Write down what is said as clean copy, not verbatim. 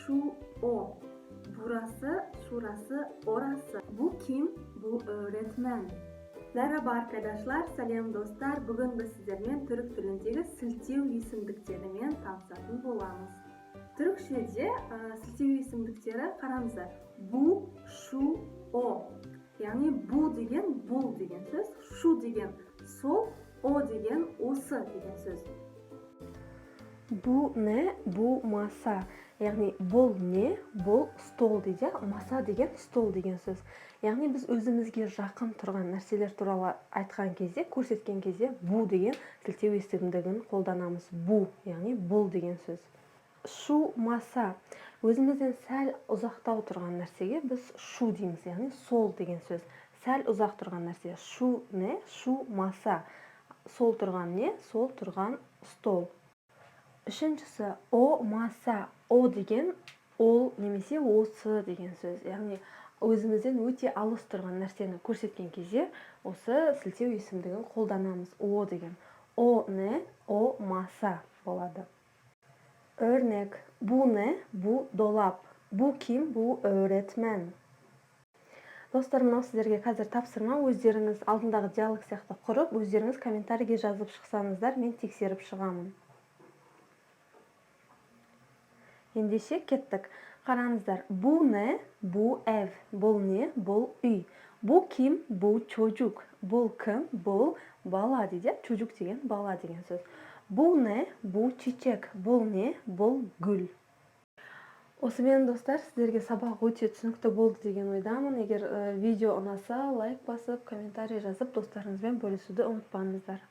Şu, o. Burası, şurası, orası. Bu kim? Bu öğretmen. Merhaba arkadaşlar, сәлем, достар! Бүгін біз сіздермен түрік тіліндегі сілтеу есімдіктерімен танысатын боламыз. Түрікшеде сілтеу есімдіктері, қараңыздар: bu, şu, o. Яғни bu деген бұл деген сөз, şu деген сол, o деген осы деген сөз. Bu ne? Bu masa. Яғни бұл не? Бұл стол дейді. Masa деген стол деген сөз. Яғни біз өзімізге жақын тұрған нәрселер туралы айтқан кезде, көрсеткен кезде bu деген сілтеу есімдігін қолданамыз. Bu, яғни бұл деген сөз. Şu masa. Өзімізден сәл ұзақтау тұрған нәрсеге біз şu дейміз, яғни сол деген сөз. Сәл ұзақ тұрған нәрсе. Şu ne? Şu masa. Сол тұрған не? Сол тұрған стол. Үшіншісі o masa. O деген ол немесе осы деген сөз. Яғни өзімізден өте алыс тұрған нәрсені көрсеткен кезде осы сілтеу есімдігін қолданамыз. O деген. O ne? O masa болады. Örnek. Bu ne? Bu dolap. Bu kim? Bu öğretmen. Достар, мынау сіздерге қазір тапсырма: өздеріңіз алдындағы диалог сияқты құрып, өздеріңіз комментарийге жазып шықсаңыздар, мен тексеріп шығамын. Ендеше кеттік. Қараңыздар. Bu ne? Bu ev. Бұл не? Бұл үй. Bu kim? Bu çocuk. Бұл кім? Бұл бала дейді. Çocuk деген бала деген сөз. Bu ne? Bu çiçek. Бұл не? Бұл гүл. Осымен, достар, сіздерге сабақ өте түсінікті болды деген ойдамын. Егер видео ұнаса, лайк басып, комментарий жазып, достарыңызбен бөлісуді ұмытпаңыздар.